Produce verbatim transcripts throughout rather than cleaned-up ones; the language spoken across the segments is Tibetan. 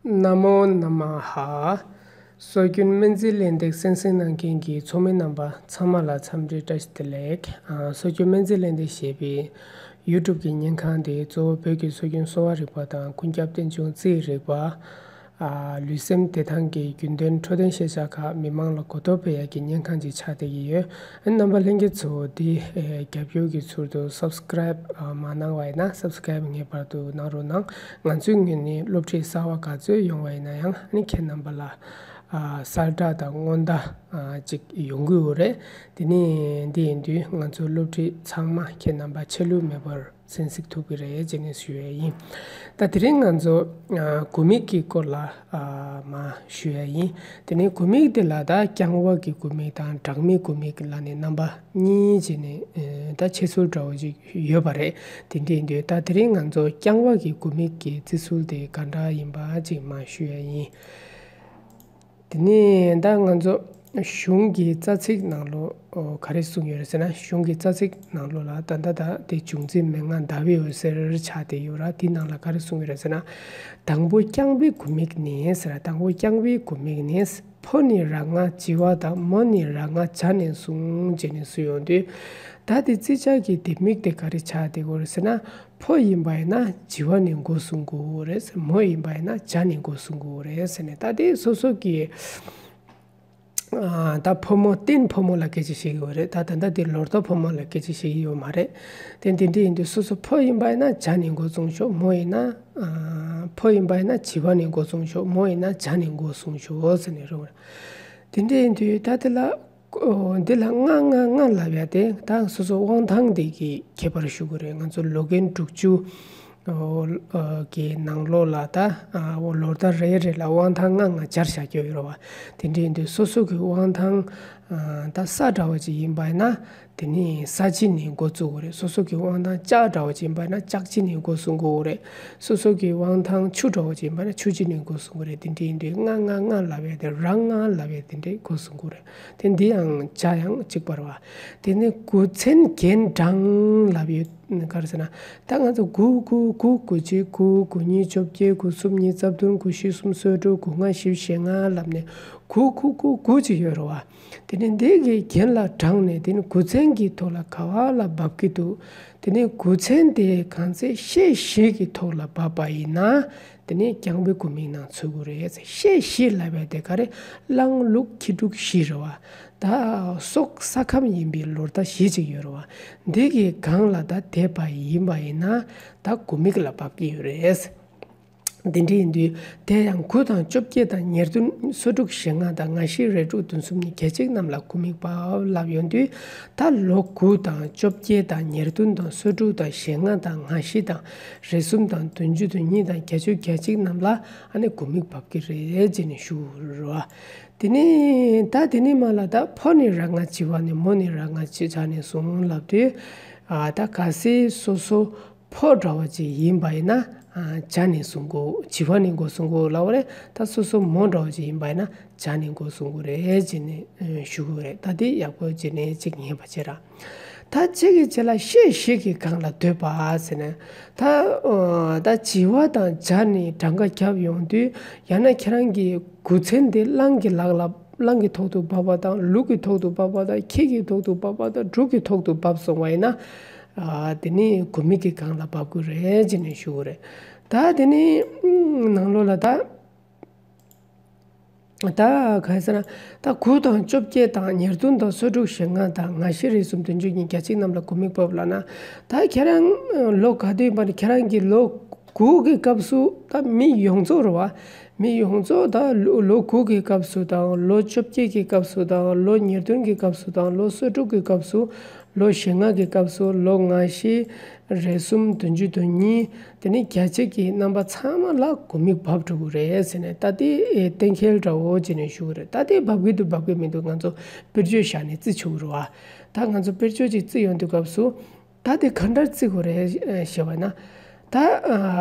ན་མོ་ན་མ་ཧ། སྲོལ་རྒྱུན་སྨན་རྩིས་ལན་འདེབས་གསན་གཟིགས་གནང་མཁན་གྱི་ཚོགས་མི་རྣམ་པ་ཚང་མ་ལ་འཚམས་འདྲི་བཀྲ་ཤིས་བདེ་ལེགས། ཨ། སྲོལ་རྒྱུན་སྨན་རྩིས་ལན་འདེབས་ཞེས་པའི་ཡུ་ཊུབ་ཀྱི་བརྙན་ཁང་དེ་གཙོ་བོ་བོད་ཀྱི་སྲོལ་རྒྱུན་གསོ་བ་རིག་པ་དང་ཀུན་ཁྱབ་རྟེན་འབྱུང་རྩིས་རིག་པ། ཨ། ལུས་སེམས་བདེ་ཐང་གི་རྒྱུན་ལྡན་འཕྲོད་བསྟེན་ཤེས་བྱ་ཁག་མི་མང་ལ་གོ་རྟོགས་སྤེལ་ཡག་གི་བརྙན་ཁང་ཅིག་ཆགས་བསྡད་ཀྱི་ཡོད། ཨ། རྣམ་པ་ལྷན་རྒྱས་ཚོ་འདི། ཨེ། རྒྱབ་སྐྱོར་གྱི་ཚུལ་དུ་སབ་སི་ཀ་རའིབ་མ་གནང་བ་ཡིན་ན་སབ་སི་ཀ་རའིབ་ངེས་པར་དུ་གནང་རོགས་གནང་། ང་ཚོའི་ངོས་ནས་སློབ་ཁྲིད་གསར་བ་ག་ཚོད་ཡོང་བ་ཡིན་ན་ཡང་ཨ་ནི་ཁྱེད་རྣམ་པ་ལ། ཨ། གསལ་བསྒྲགས་དང་སྔོན་བརྡ། ཨ། ཅིག་ཡོང་གི་ཡོད་རེད། དེ་ནས་འདི་ཡིན་དུས་ང་ཚོའི་སློབ་ཁྲིད་ཚང་མ་ཁྱེད་རྣམ་པ་ཆད་ལུས་མེད་པར་གསན་གཟིགས་ཐུབ་ཀྱི་རེད་ཅེས་ནས་ཞུ་ཡས་ཡིན། ད་དེ་རིང་ང་ཚོ། ཨ། དགུ་མིག་གི་སྐོར་ལ། ཨ། མར་ཞུ་ཡས་ཡིན། དེ་ནས་དགུ་མིག་དེ་ལ་ད་རྐྱང་བ་གི་དགུ་མིག་དང་སྦྲགས་མིག་དགུ་མིག་ལབ་ནས་རྣམ་པ་གཉིས་བྱས་ནས། ཨ། ད་ཕྱེ་ཚུལ་འདྲ་བོ་ཅིག་ཡོད་པ་རེད། དེ་འདྲ་ཡིན་དུས་ད་དེ་རིང་ང་ཚོ་རྐྱང་བ་གི་དགུ་མིག་གི་བརྩི་ཚུལ་དེ་ག་འདྲ་ཡིན་པ་ཅིག་མར་ཞུ་ཡས་ཡིན། དེ་ནས་ད་ང་ཚོ་གཞུང་གི་རྩ་ཚིག་ནང་ལོགས། ཨོ། ག་རེ་གསུངས་ཡོད་རེད་ཟེར་ན། གཞུང་གི་རྩ་ཚིག་ནང་ལོགས་ལ་ད་ལྟ་ད་དེ་འབྱུང་རྩིས་མན་ངག་ཟླ་བའི་འོད་ཟེར་ཆགས་བསྡད་ཡོད་ར། དེའི་ནང་ལ་ག་རེ་གསུངས་ཡོད་རེད་ཟེར་ན། དང་པོ་རྐྱང་པའི་དགུ་མིག་ནི་ཟེར། དང་པོ་རྐྱང་པའི་དགུ་མིག་ནི། ཕོ་ནི་ར་ང་བྱི་བ་དང་། མོ་ནི་ར་ང་བྱ་ནས་བཟུང་ཅེས་ནས་བཟོས་ཡོང་དུས། ད་དེ་བརྩི་བྱ་གི་ལྡེ་མིག་དེ་ག་རེ་ཆགས་བསྡད་ཡོད་རེད་ཟེར་ན། ཕོ་ཡིན་པ་ཡིན་ན་བྱི་བ་ནས་འགོ་བཟུང་དགོས་རེད། མོ་ཡིན་པ་ཡིན་ན་བྱ་ནས་འགོ་བཟུང་དགོས་རེད་ཟེར་ནས། ད་དེ་སོ་སོ་གི། ཨ། ད་ཕོ་མོ་རྟེན་ཕོ་མོ་ལ་སྐད་ཆ་བཤད་ཀྱི་ཡོད་རེད། ད་ད་ལྟ་དེ་ལོ་ཟླ་ཕོ་མོ་ལ་སྐད་ཆ་བཤད་ཀྱི་ཡོད་མ་རེད། དེ་འདི་འདྲ་ཡིན་དུས་སོ་སོ་ཕོ་ཡིན་པ་ཡིན་ན་བྱ་ནས་འགོ་བཟུང་ཤོག་མོ་ཡིན་ན། ཨ། ཕོ་ཡིན་པ་ཡིན་ན་བྱི་བ་ནས་འགོ་བཟུང་ཤོག་མོ་ཡིན་ན་བྱ་ནས་འགོ་བཟུང་ཤོག་ཟེར་ནས་རེད། དེ་འདྲ་ཡིན་དུས་ད་དེ་ལ། ཨོ། འདི་ལ་ལྔ་ལྔ་ལྔ་ལབ་ཡ་དེ་ད་སོ་སོ་དབང་ཐང་དེ་གི་ཁྱད་པར་ཞུ་གི་རེད། ང་ཚོ་ལོ་རྒན་དྲུག་ཅུ། ཨོ། ཨོ། གི་ནང་ལོགས་ལ་ད། ཨ། ལོ་ཟླ་རེ་རེ་ལ་དབང་ཐང་ལྔ་ལྔ་སྦྱར་བཞག་རྒྱུ་ཡོད་རེད་བ། དེ་འདྲ་ཡིན་དུས་སོ་སོ་གི་དབང་ཐང་། ཨ། ད་ས་འདྲ་བ་ཅིག་ཡིན་པ་ཡིན་ན། དེ་ནི་ས་བྱི་ནས་འགོ་བཙུགས་དགོས་རེད། སོ་སོ་གི་དབང་ཐང་ལྕགས་འདྲ་བ་ཅིག་ཡིན་པ་ན་ལྕགས་བྱི་ནས་འགོ་བཟུང་དགོས་རེད། སོ་སོ་གི་དབང་ཐང་ཆུ་འདྲ་བ་ཅིག་ཡིན་པ་ན་ཆུ་བྱི་ནས་འགོ་བཟུང་དགོས་རེད། དེ་འདྲ་ཡིན་དུས་ལྔ་ལྔ་ལྔ་ལབ་ཡ་དེ་ར་ང་ལབ་ཡ་དེ་འདྲས་འགོ་བཟུང་དགོས་རེད། དེ་འདི་ཡང་བྱ་ཡང་གཅིག་པ་རེད་བ། དེ་ནས་དགུ་ཚན་རྒྱན་བགྲང་ལབ་ཡོད། ག་རེ་ཟེར་ན། ད་ང་ཚོ་དགུ་དགུ་དགུ་དགུ་གཅིག་དགུ། དགུ་གཉིས་བཅོ་བརྒྱད། དགུ་གསུམ་ཉི་ཤུ་རྩ་བདུན། དགུ་བཞི་སུམ་ཅུ་སོ་དྲུག། དགུ་ལྔ་བཞི་བཅུ་ཞེ་ལྔ་ལབ་ནས་དགུ་དགུ་དགུ་དགུ་ཅིག་ཡོད་རེད་བ། དེ་ནས་འདི་གི་རྒྱན་ལ་བགྲངས་ནས་དེ་ནི་དགུ་ཚན་གྱི་ཐོག་ལ་ག་བ་ལ་འབབ་ཀྱི་འདུག་དེ་ནས་དགུ་ཚན་དེ་གང་ཚེ་ཤད་བཞི་གི་ཐོག་ལ་འབབ་པ་ཡིན་ན། དེ་ནས་རྐྱང་པའི་དགུ་མིག་ནང་ཚུད་དགོས་རེད། ཤད་བཞི་ལབ་པ་དེ་ག་རེ། གླང་ལུག་ཁྱི་འབྲུག་བཞི་རེད་བ། ད་སྲོག་ས་ཁམས་ཡིན་པའི་ལོ་ཟླ་བཞི་ཅིག་ཡོད་རེད་བ། འདི་གི་སྒང་ལ་ད་བསྡད་པ་ཡིན་པ་ཡིན་ན་ད་དགུ་མིག་ལ་འབབ་ཀྱི་ཡོད་རེད། འདི་འདྲ་ཡིན་དུས་དེ་ཡང་དགུ་དང་བཅོ་བརྒྱད་དང་ཉེར་བདུན། སོ་དྲུག་ཞེ་ལྔ་དང་ང་བཞི་རེ་དྲུག་བདུན་གསུམ་གཉིས་བརྒྱད་གཅིག་རྣམས་ལ་དགུ་མིག་འབབ་ལབ་ཡོང་དུས། ད་ལོ་དགུ་དང་བཅོ་བརྒྱད་དང་ཉེར་བདུན་དང་སོ་དྲུག་དང་ཞེ་ལྔ་དང་ང་བཞི་དང་རེ་གསུམ་དང་བདུན་ཅུ་དོན་གཉིས་དང་བརྒྱད་ཅུ་གྱ་གཅིག་རྣམས་ལ་ཨ་ནི་དགུ་མིག་འབབ་ཀྱི་རེད་ཅེས་ནས་ཞུ་རོ། དེ་ནས་ད་དེ་ནས་མར་ལ་ད་ཕོ་ནི་ར་ང་བྱི་བ་ནས། མོ་ནི་ར་ང་བྱ་ནས་བཟུང་ལབ་དུས། ཨ། ད་གལ་སྲིད་སོ་སོ་ཕོ་འདྲ་བ་ཅིག་ཡིན་པ་ཡིན་ན། ཨ། བྱ་ནས་བཟུང་དགོས། བྱི་བ་ནས་འགོ་བཟུང་དགོས་ལབ་པ་རེད། ད་སོ་སོ་མོ་འདྲ་བ་ཅིག་ཡིན་པ་ཡིན་ན་བྱ་ནས་འགོ་བཟུང་དགོས་རེད་ཅེས་ནས་ཞུ་དགོས་རེད། ད་དེ་ཡག་པོ་བྱས་ནས་ཅིག་ཉན་པ་བྱེད་ར། ད་གཅིག་གི་རྗེས་ལ་ཤད་བཞི་གི་སྒང་ལ་སྡོད་པ་ཟེར་ན། ད། ཨོ། ད་བྱི་བ་དང་བྱ་ནས་གྲངས་ཀ་བརྒྱབ་ཡོང་དུས། ཡང་ན་ཁྱེད་རང་གི་དགུ་ཚན་དེ་གླང་གི་ལག་ལ། གླང་གི་ཐོག་ཏུ་བབས་པ་དང་། ལུག་གི་ཐོག་ཏུ་བབས་པ་དང་། ཁྱི་གི་ཐོག་ཏུ་བབས་པ་དང་། འབྲུག་གི་ཐོག་ཏུ་བབས་སོང་བ་ཡིན་ན། ཨ། དེ་ནི་དགུ་མིག་གི་སྒང་ལ་བབས་དགོས་རེད་ཅེས་ནས་ཞུ་དགོས་རེད། ད་དེ་ནི་ནང་ལོགས་ལ་ད། ད་ག་རེ་ཟེར་ན། ད་དགུ་དང་བཅོ་བརྒྱད་དང་ཉེར་བདུན་དང་སོ་དྲུག་ཞེ་ལྔ་དང་ང་བཞི་རེ་གསུམ་བདུན་ཅུ་གཉིས་བརྒྱད་ཅུ་གཅིག་རྣམས་ལ་དགུ་མིག་འབབ་ལབ་ན། ད་ཁྱེད་རང་ལོ་ག་དུས་ཡིན་པ་ནི་ཁྱེད་རང་གི་ལོ་དགུ་གི་སྐབས་སུ། ད་མི་ཡོངས་རྫོགས་རེད་བ། མི་ཡོངས་རྫོགས་ད་ལོ་ལོ་དགུ་གི་སྐབས་སུ་དང་། ལོ་བཅོ་བརྒྱད་ཀྱི་སྐབས་སུ་དང་། ལོ་ཉེར་བདུན་གྱི་སྐབས་སུ་དང་། ལོ་སོ་དྲུག་གི་སྐབས་སུ། ལོ་ཞེ་ལྔ་གི་སྐབས་སུ། ལོ་ང་བཞི། རེ་གསུམ། བདུན་ཅུ་དོན་གཉིས། དེ་ནས་བརྒྱད་ཅུ་གི་རྣམ་པ་ཚང་མ་ལ་དགུ་མིག་འབབ་འགྲོ་གི་རེད་ཟེར་ནས། ད་དེ་གཏན་འཁེལ་འདྲ་བོ་བྱས་ནས་ཞུ་གི་རེད། ད་དེ་འབབ་ཀྱི་འདུག་འབབ་ཀྱི་མི་འདུག་ང་ཚོ་དཔེར་བརྗོད་བཞག་ནས་བརྩི་ཆོག་གི་རེད་བ། ད་ང་ཚོ་དཔེར་བརྗོད་ཅིག་བརྩི་ཡོང་དུས་སྐབས་སུ། ད་དེ་ག་འདྲར་བརྩི་དགོས་རེད་ཞེས་པ་ན། ད་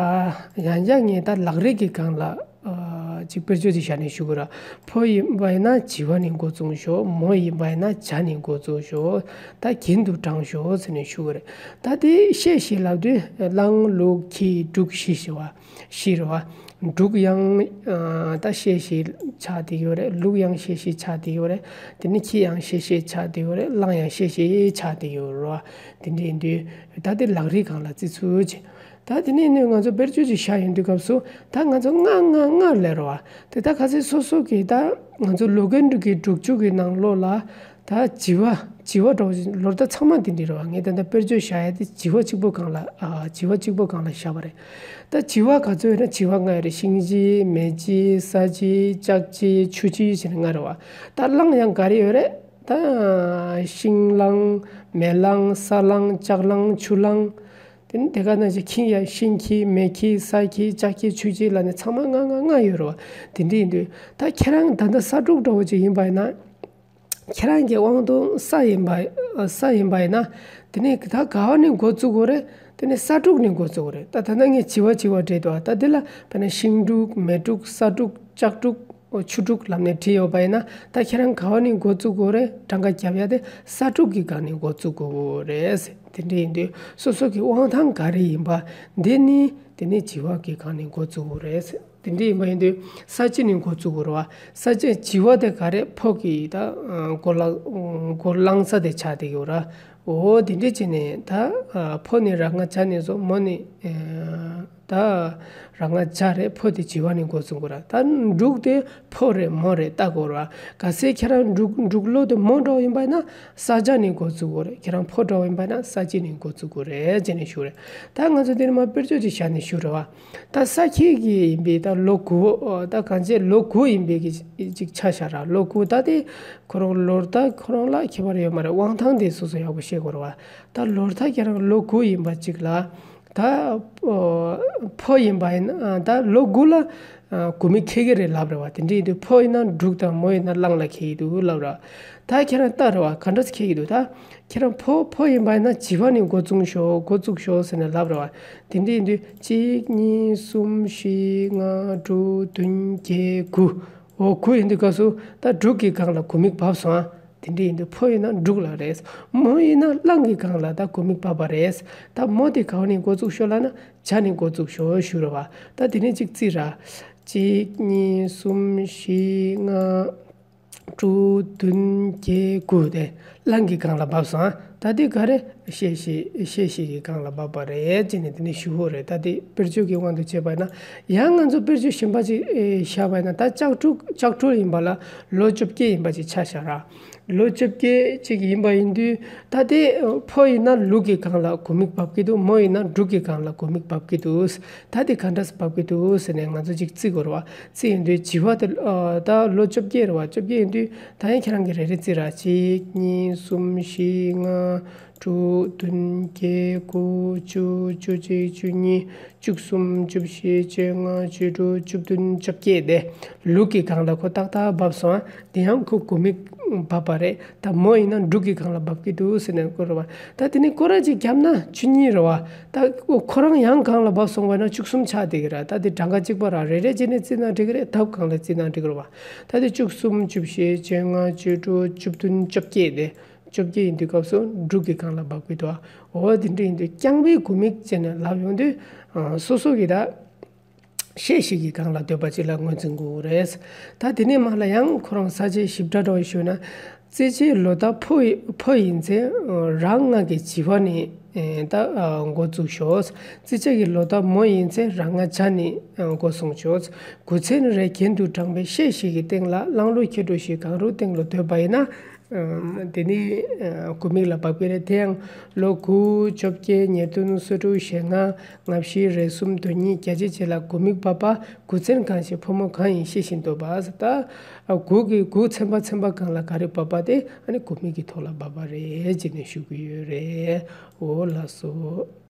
ཡང་བསྐྱར་ངས་ད་ལག་རིས་ཀྱི་སྒང་ལ་ཅིག་དཔེར་བརྗོད་ཅིག་བཞག་ནས་ཞུ་གི་རེད། ཕོ་ཡིན་པ་ཡིན་ན་བྱི་བ་ནས་འགོ་བཙུགས་ཤོག་མོ་ཡིན་པ་ཡིན་ན་བྱ་ནས་འགོ་བཙུགས་ཤོག་ད་རྒྱན་དུ་བགྲངས་ཤོག་ཟེར་ནས་ཞུ་གི་རེད། ད་དེ་ཤད་བཞི་ལབ་དུས་གླང་ལུག་ཁྱི་འབྲུག་བཞི་ཞེས་པ། བཞི་རེད་བ། འབྲུག་ཡང་ཨ་ད་ཤེས་ཤིག་ཆགས་བསྡད་ཡོད་རེད། ལུག་ཡང་ཤེས་ཤིག་ཆགས་བསྡད་ཡོད་རེད། དེ་ནས་ཁྱི་ཡང་ཤེས་ཤིག་ཆགས་བསྡད་ཡོད་རེད། གླང་ཡང་ཤེས་ཤིག་ཆགས་བསྡད་ཡོད་རེད་བ། དེ་འདྲ་ཡིན་དུས་ད་དེ་ལག་རིས་སྒང་ལ་བརྩི་ཚུལ་བྱེད། ད་དེ་ནས་ནི་ང་ཚོ་དཔེར་བརྗོད་ཅིག་བཞག་ཡོང་དུས་སྐབས་སུ་ད་ང་ཚོ་ལྔ་ལྔ་ལྔ་ལབ་རེད་བ། དེ་ད་ག་ཚོད་སོ་སོ་གི་ད་ང་ཚོ་ལོ་རྒན་འབྲུག་གི་འབྲུག་ཆུ་གི་ནང་ལོགས་ལ་ད་བྱི་བ་བྱི་བ་འདྲ་བོ་ཅིག་ལོ་རྒན་ཚང་མ་དེ་འདྲ་རེད་བ། ངས་ད་ལྟ་དཔེར་བརྗོད་བཞག་ཡ་དེ་བྱི་བ་གཅིག་པོ་སྒང་ལ་ཨ་བྱི་བ་གཅིག་པོ་སྒང་ལ་བཞག་པ་རེད། ད་བྱི་བ་ག་ཚོད་ཡོད་ན་བྱི་བ་ལྔ་ཡོད་རེད། ཤིང་བྱི་མེ་བྱི་ས་བྱི་ལྕགས་བྱི་ཆུ་བྱི་བྱས་ནས་ལྔ་རེད་བ། ད་གླང་ཡང་ག་རེ་ཡོད་རེད། ད་ཤིང་གླང་མེ་གླང་ས་གླང་ལྕགས་གླང་ཆུ་གླང་། དེ་ནི་དེ་ག་ནང་བཞིན་ཁྱི་ཡང་ཤིང་ཁྱི་མེ་ཁྱི་ས་ཁྱི་ལྕགས་ཁྱི་ཆུ་ཁྱི་ལབ་ནས་ཚང་མ་ལྔ་ལྔ་ལྔ་ཡོད་རེད་བ། དེ་འདྲ་ཡིན་དུས་ད་ཁྱེད་རང་ད་ལྟ་ས་འབྲུག་འདྲ་བོ་ཅིག་ཡིན་པ་ཡིན་ན། ཁྱེད་རང་གི་དབང་དུ་ས་ཡིན་པ་ས་ཡིན་པ་ཡིན་ན། དེ་ནས་ད་ག་བ་ནས་འགོ་བཙུགས་དགོས་རེད། དེ་ནས་ས་འབྲུག་ནས་འགོ་བཙུགས་དགོས་རེད། ད་ད་ལྟ་ངས་བྱི་བ་བྱི་བ་བྲིས་འདུག་ད་འདི་ལ་དཔེར་ན་ཤིང་འབྲུག་མེ་འབྲུག་ས་འབྲུག་ལྕགས་འབྲུག་ཆུ་འབྲུག་ལབ་ནས་བྲིས་ཡོད་པ་ཡིན་ན། ད་ཁྱེད་རང་ག་བ་ནས་འགོ་བཙུགས་དགོས་རེད། གྲངས་ཀ་རྒྱབ་ཡ་དེ་ས་འབྲུག་གི་སྒང་ནས་འགོ་བཙུགས་དགོས་རེད། དེ་འདྲ་ཡིན་དུས་སོ་སོ་གི་དབང་ཐང་ག་རེ་ཡིན་པ་འདི་ནི་དེ་ནས་བྱི་བ་གི་སྒང་ནས་འགོ་བཙུགས་དགོས་རེད། དེ་འདྲ་ཡིན་པ་ཡིན་དུས་ས་བྱི་ནས་འགོ་བཙུགས་དགོས་རེད་བ། ས་བྱི་བྱི་བ་དེ་ག་རེ་ཕོ་གི་ད་ཨ་གོ་ལ་གོ་ལང་ས་དེ་ཆགས་བསྡད་ཡོད་ར། འོ་དེ་འདྲ་བྱས་ནས་ད་ཨ་ཕོ་ནི་ར་ང་བྱ་ནས་བཟོ། མོ་ནི་ཨ་ད་ར་ང་བྱ་རེད། ཕོ་དེ་བྱི་བ་ནས་འགོ་བཙུགས་དགོས་ར། ད་འབྲུག་དེ་ཕོ་རེད་མོ་རེད་ལྟ་དགོས་ར། གལ་སྲིད་ཁྱེད་རང་འབྲུག་འབྲུག་ལོ་དེ་མོ་འདྲ་བོ་ཡིན་པ་ཡིན་ན་ས་བྱ་ནས་འགོ་བཙུགས་དགོས་རེད། ཁྱེད་རང་ཕོ་འདྲ་བོ་ཡིན་པ་ཡིན་ན་ས་བྱི་ནས་འགོ་བཙུགས་དགོས་རེད་ཅེས་ནས་ཞུ་རེད། ད་ང་ཚོ་འདིར་མ་དཔེར་བརྗོད་ཅིག་བཞག་ནས་ཞུ་རེད་བ། ད་ས་ཁྱི་གི་ཡིན་པའི་ད་ལོ་དགུ། ད་གང་ཅི་ལོ་དགུ་ཡིན་པའི་གི་ཅིག་ཆ་བཞག་ར། ལོ་དགུ་ད་དེ་ཁོ་རང་ལོ་ཟླ་ཁོ་རང་ལ་ཁྱད་པར་ཡོད་མ་རེད། དབང་ཐང་དེ་སོ་སོ་ཡག་པོ་ཤེས་དགོས་རེད་བ། ད་ལོ་ཟླ་ཁྱེད་རང་ལོ་དགུ་ཡིན་པ་ཅིག་ལ་ད་ཕོ་ཡིན་པ་ཡིན་ན་ད་ལོ་དགུ་ལ་དགུ་མིག་ཁེལ་གི་རེད་ལབ་རེད་བ། དེ་འདྲ་ཡིན་དུས་ཕོ་ཡིན་ན་འབྲུག་དང་མོ་ཡིན་ན་གླང་ལ་ཁེལ་གི་འདུག་ལབ་ར། ད་ཁྱེད་རང་ལྟ་རེད་བ། ག་འདྲ་སེ་ཁེལ་གི་འདུག་ད་ཁྱེད་རང་ཕོ་ཕོ་ཡིན་པ་ཡིན་ན་བྱི་བ་ནས་འགོ་བཙུགས་ཤོག་འགོ་བཙུགས་ཤོག་ཟེར་ནས་ལབ་རེད་བ། དེ་འདྲ་ཡིན་དུས་གཅིག་གཉིས་གསུམ་བཞི་ལྔ་དྲུག་བདུན་བརྒྱད་དགུ། འོ་དགུ་ཡིན་དུས་སྐབས་སུ་ད་འབྲུག་གི་སྒང་ལ་དགུ་མིག་བབས་སོང་ཨ། དེ་འདྲ་ཡིན་དུས་ཕོ་ཡིན་ན་འབྲུག་ལ་རེད། མོ་ཡིན་ན་གླང་གི་སྒང་ལ་ད་དགུ་མིག་བབས་པ་རེད། ད་མོ་དེ་ག་བ་ནས་འགོ་བཙུགས་ཤོག་ལབ་ན་བྱ་ནས་འགོ་བཙུགས་ཤོག་ཞུ་རེད་བ། ད་དེ་ནས་གཅིག་བརྩིས་ར། གཅིག་གཉིས་གསུམ་བཞི་ལྔ་དྲུག་བདུན་བརྒྱད་དགུ་དེ་གླང་གི་སྒང་ལ་བབས་སོང་ཨ། ད་དེ་ག་རེ་ཤེས་ཤིག་ཤེས་ཤིག་གི་སྒང་ལ་བབས་པ་རེད་ཅེས་ནས་དེ་ནས་ཞུ་གི་རེད། ད་དེ་དཔེར་བརྗོད་ཀྱི་དབང་དུ་བྱས་པ་ན་ཡང་ང་ཚོ་དཔེར་བརྗོད་གཞན་པ་ཅིག་བཞག་པ་ན་ད་ལྕགས་འབྲུག་ལྕགས་འབྲུག་ཡིན་པ་ལ་ལོ་བཅོ་བརྒྱད་ཡིན་པ་ཅིག་ཆ་བཞག་ར། ལོ་བཅོ་བརྒྱད་ཅིག་ཡིན་པ་ཡིན་དུས་ད་དེ་ཕོ་ཡིན་ན་ལུག་གི་སྒང་ལ་དགུ་མིག་བབས་ཀྱི་འདུག་མོ་ཡིན་ན་འབྲུག་གི་སྒང་ལ་དགུ་མིག་བབས་ཀྱི་འདུག་ད་དེ་ག་འདྲ་སེ་བབས་ཀྱི་འདུག་ཟེར་ནས་ང་ཚོ་ཅིག་བརྩི་དགོས་རེད་བ། བརྩི་ཡིན་དུས་བྱི་བ་དེ་ད་ལོ་བཅོ་བརྒྱད་རེད་བ། བཅོ་བརྒྱད་ཡིན་དུས་ད་ཡང་ཁྱེད་རང་གིས་རེ་རེ་བརྩི་ར། གཅིག་གཉིས་གསུམ་བཞི་ལྔ་དྲུག་བདུན་བརྒྱད་དགུ་བཅུ་བཅུ་གཅིག་བཅུ་གཉིས་བཅུ་གསུམ་བཅུ་བཞི་བཅོ་ལྔ་བཅུ་དྲུག་བཅུ་བདུན་བཅོ་བརྒྱད་དེ་ལུག་གི་སྒང་ལ་ཁོ་ཏག་ཏག་བབས་སོང་ཨ། དེ་ཡང་ཁོ་དགུ་མིག་བབས་པ་རེད། ད་མོ་ཡིན་ན་འབྲུག་གི་སྒང་ལ་བབས་ཀྱི་འདུག་ཟེར་ནས་བཀོད་རེད་བ། ད་དེ་ནས་སྐོར་ར་ཅིག་བརྒྱབ་ན་བཅུ་གཉིས་རེད་བ། ད་ཁོ་རང་ཡང་སྒང་ལ་བབས་སོང་བ་ན་བཅུ་གསུམ་ཆགས་བསྡད་ཀྱི་རེད། ད་དེ་གྲངས་ཀ་གཅིག་པ་ར་རེ་རེ་བྱས་ནས་བརྩིས་ན་འགྲིག་གི་རེད། ལྡབ་སྒང་ལ་བརྩིས་ན་འགྲིག་གི་རེད་བ། ད་དེ་བཅུ་གསུམ་བཅུ་བཞི་བཅོ་ལྔ་བཅུ་དྲུག་བཅུ་བདུན་བཅོ་བརྒྱད་དེ། བཅོ་བརྒྱད་ཡིན་དུས་སྐབས་སུ་འབྲུག་གི་སྒང་ལ་བབས་ཀྱི་འདུག་ཨ། འོ་དེ་འདྲ་ཡིན་དུས་རྐྱང་པའི་དགུ་མིག་བྱས་ནས་ལབ་ཡོང་དུས་ཨ་སོ་སོ་གི་ད་ཤེས་ཤིག་གི་སྒང་ལ་སྡོད་པ་ཅིག་ལ་ངོས་འཛིན་དགོས་རེད། ད་དེ་ནས་མར་ལ་ཡང་ཁོ་རང་ས་བཅད་ཞིབ་ཕྲ་འདྲ་བོ་ཞུས་ན། བརྩི་བྱའི་ལོ་ཟླ་ཕོ་ཡི་ཕོ་ཡིན་ཚེ་ར་ང་གི་བྱི་བ་ནས་ད་འགོ་བཙུགས་ཤོག་བརྩི་བྱ་གི་ལོ་ཟླ་མོ་ཡིན་ཚེ་ར་ང་བྱ་ནས་འགོ་སོང་ཤོག་དགུ་ཚན་རེ་གྱེན་དུ་དྲངས་པའི་ཤེས་ཤིག་གི་སྟེང་ལ་གླང་ལུག་ཁྱི་འབྲུག་བཞི་གང་རུང་སྟེང་ལ་སྡོད་པ་ཡིན་ན། དེ་ནི་དགུ་མིག་ལ་བབས་ཀྱི་རེད། དེ་ཡང་ལོ་དགུ་བཅོ་བརྒྱད་ཉེར་བདུན་སོ་དྲུག་ཞེ་ལྔ་ལྔ་བཞི་རེ་གསུམ་དོན་གཉིས་བརྒྱད་ཅུ་བཅས་ལ་དགུ་མིག་བབས་པ་དགུ་ཚན་གང་ཞིག་ཕོ་མོ་གང་ཡིན་ཤེས་བཞིན་སྡོད་པ། ད་དགུ་གི་དགུ་ཚན་པ་ཚན་པ་གང་ལ་ག་རེ་བབས་པ་དེ་ཨ་ནི་དགུ་མིག་གི་ཐོག་ལ་བབས་པ་རེད་ཅེས་ནས་ཞུ་གི་ཡོད་རེད། འོ་ལགས་སོ།